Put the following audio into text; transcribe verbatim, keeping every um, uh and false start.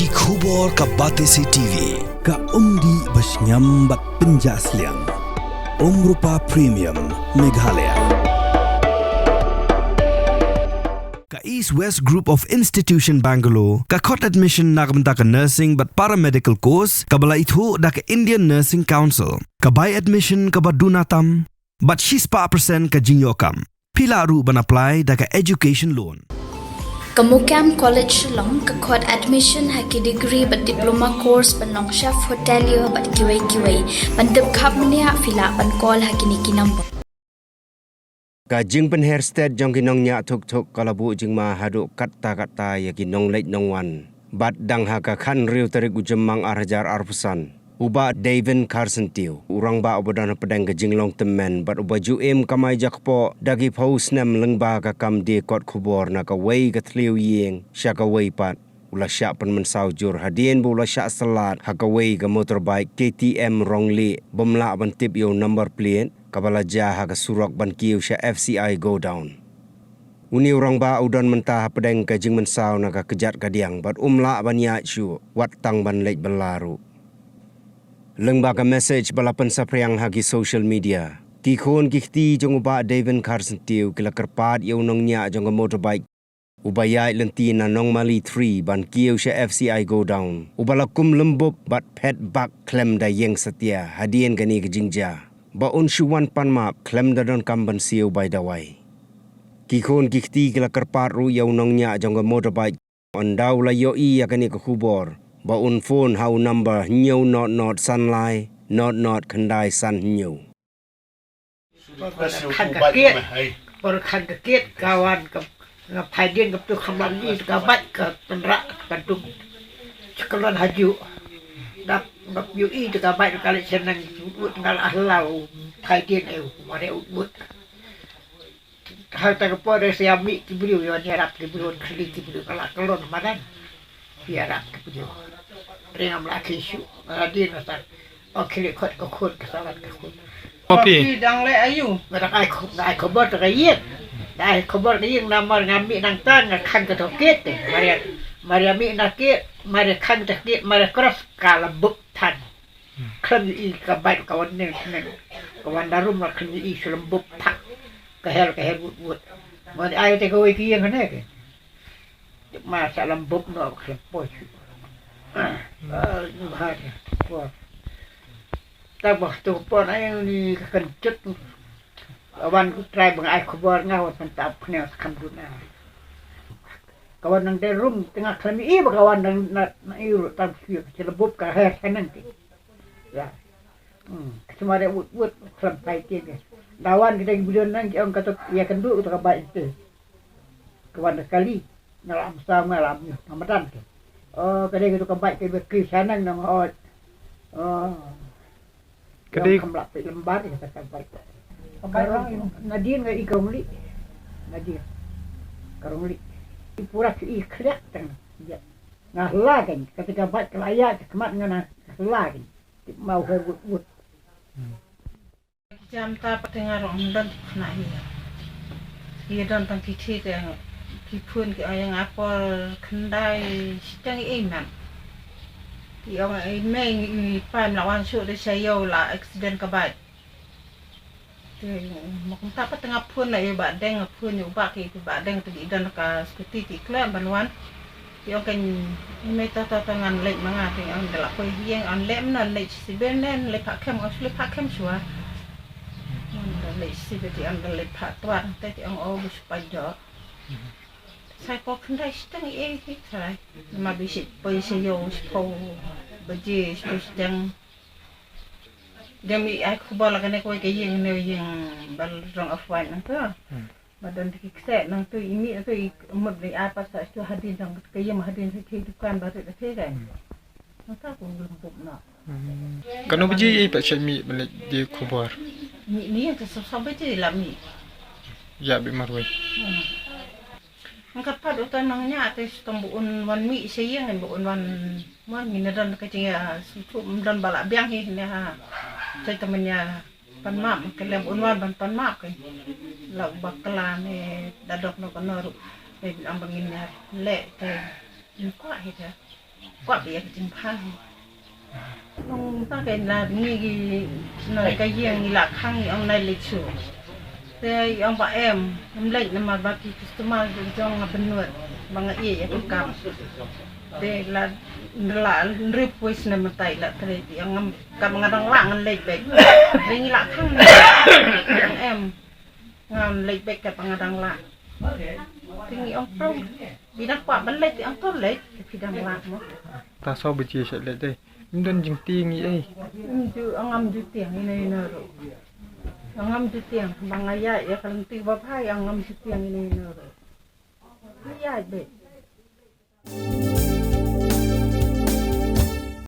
Ki khubor ka Batesi T V, ka umdih ba shngiam bad pynjah sliang. Umrupa Premium, Meghalaya. Ka East West Group of Institution Bangalore, ka khot admission na ka bynta ka nursing bad paramedical course, kaba la ithuh da ka Indian Nursing Council. Ka bai admission kaba duna tam, bad shispah percent ka jingïoh kam. Phi lah ruh ban apply da ka education loan. Ka Mukam College Shillong ka khot admission ha ki degree bad diploma course ban long chef hotelier bad kiwei kiwei. Ban tip khapkhap mynta phi lah ban call ha kine ki number. Ka jingpynher stet jong ki nongñiah thuk thuk ka la buh jingma haduh katta katta ïa ki nongleit nongwan. Bad dang ha ka khatynriew tarik u Jymmang ar hajar arphew san, u Bah Davin Kharsyntiew, u rangbah uba don hapdeng ka jinglong tymmen bad uba ju im kamai jakpoh da ki phew snem lyngba ka kam die kot khubor na kawei ka thliew ïing sha kawei pat, u la shah pynmynsaw jur hadien ba u la shah syllat ha kawei ka motorbike K T M rong lieh bym lah ban tip ïa u number plate, kaba la jia ha ka surok ban kiew sha F C I Godown. Une u rangbah u don mynta hapdeng ka jingmynsaw na ka kjat kadiang bad um lah ban ïaid shuh wat tang ban leit bylla ruh. Lyngba ka message ba la pynsaphriang ha ki social media, ki khun ki kti jong u Bah Davin Kharsyntiew ki la kyrpad ïa u nongñiah jong ka motorbike uba ïaid lynti na Nongmali three ban kiew sha F C I Godown, uba la kum lymbup bad phet bak khlem da ïeng satia hadien kane ka jingjia, ba un shu wan pan map khlem da donkam ban siew bai dawai. Ki khun ki kti ki la kyrpad ruh ïa u nongñiah jong ka motorbike, ynda u la ïohi ïa kane ka khubor, ba un phone ha u number hynñiew nod nod san lai nod nod khyndai san hynñiew. Por ka khan ka kiet, por khan ka kiet, ka wan ka, nga phai dien ka ptu kham lam ni ka bait ka tynrah ka dum. Chaklan haju. Dap, dap yu i ka bait ka leit sha nang ut nga la hlau phai dien eu, mare ut ut. Hal ta ka por de sia mi ki briew, ïa ni rap ki briew, khli ki briew, ka la klon madan. Ïa rap ki briew. Ring am la ki shu, la dien na sa. O khli khot ka khot ka salat ka khot. Papi. Papi dang le ayu. Nga dang ai kho-, nga ai khobor ta ka ïing. Nga ai khobor ka ïing namar nga mi nang tan nga khan ka to kit. Maria, Maria mi na kit, Maria khan ta kit, Maria cross ka la buk tan. Khlem i ka bait ka wan ne ne. Ka wan darum la khlem i shu lem buk tak. Ka hel ka hel wut wut. Ngan ai te ka wei ki ïing ne ke. Ma sa lam bup no khlem poi. Ah, ni bahar. Wa. Ta bah tu pon ai ni ka kan chut. Wan ku trai bang ai khubor nga wan pan tap khne kham duna. Ka wan nang de rum tengah khlem i ba ka wan nang na na i ru tam sui ka chela bup ka her sanang ti. Ya. Hmm. Semare wut wut khlem pai ti ke. Dawan kita ki bidon nang ki ong ka tu ya kendu tu ka bai ti. Ka wan kali. Ngalam sa ngalam ni Ramadan ke. Oh, kadai gitu ka bai ke bekri sanang nang oi. Oh. Ka dei kam lap peit lembar ka kata bai. Ka bai nadien nga i karong li. Nadien. Karong li. I pura ki i khliak tang. Ya. Nga hla kan kata ka bai ka laya ka khmat nga na hla kan. Tip mau her wut wut. Jam ta pat nga rong don khna hi. Ïa don tang ki thik ki phun ki ong ïa nga por khyndai shiteng i man. Ki ong i mei i pam la wan shu de sha ïew la accident ka bike. Te mo kumta pat nga phun na ïa ba deng nga phun ïa u ba ki ba deng te i don ka scooty ki klem ban wan. Ki ong kan i mei to to to ngan leit ma nga te ong da la poi hieng ong lem na leit sibel nen leit pha khem ong shu leit pha khem shwa. Ngan da leit sibel te ong da leit pha twat te te ong o bu shu pa jo. Sai ko khyndai shiteng i ei hi sai. Ma bi shi poi shi yo shi po baje shi po shiteng. Dem i ai khubor la kane ko ka ïing ne ïing bal rong afwan nang to. Ba don ki kse nang tu i mi tu i mut ni apa sa tu hadin dang ke yem hadin tu ki dukan ba tu ke kan. Nang ta ku lum bup na. Kano baje i pat sha mi balik di khubor. Ni ni yang ke sab sab baje la mi. Ya bi marwei. Nang ka pat uta nang nya te stom bu un wan mi se yang bu un wan. Mo ngi ne don ka jingïa sngewthuh, ym don ba la biang hi ne ha. Te te mynta pan map ka lem un wan ban pan map ka. La u bakla ne da dok no ka no ruh. Te bin am ba ngin ïa leh te ngin kwah hi te. Kwah ïa ka jingphai. Nang ta ka la ngi ki na ka ïing ngi la khang ngi ong nai leit shuh. Te ong ba em, em leit namar ba ki customer jong nga bynwit ba nga ïa ïa ka kam. Te la la nrip wis na matai la tre ti ong ngam kam nga dang la ngan leit bek. Te ngi la khang ngi ong em. Ngam leit bek ka pang dang la. Tingi ong tong. Bina kwah ban leit ti ong tong leit. Phi dang la mo. Ta so ba ji sha leit dei. Im don jing tingi ei. Im ju angam ju tiang ina ina ro. Angam ju tiang bang aya ya kalang ti ba phai angam ju tiang ina ina ro. Ya be.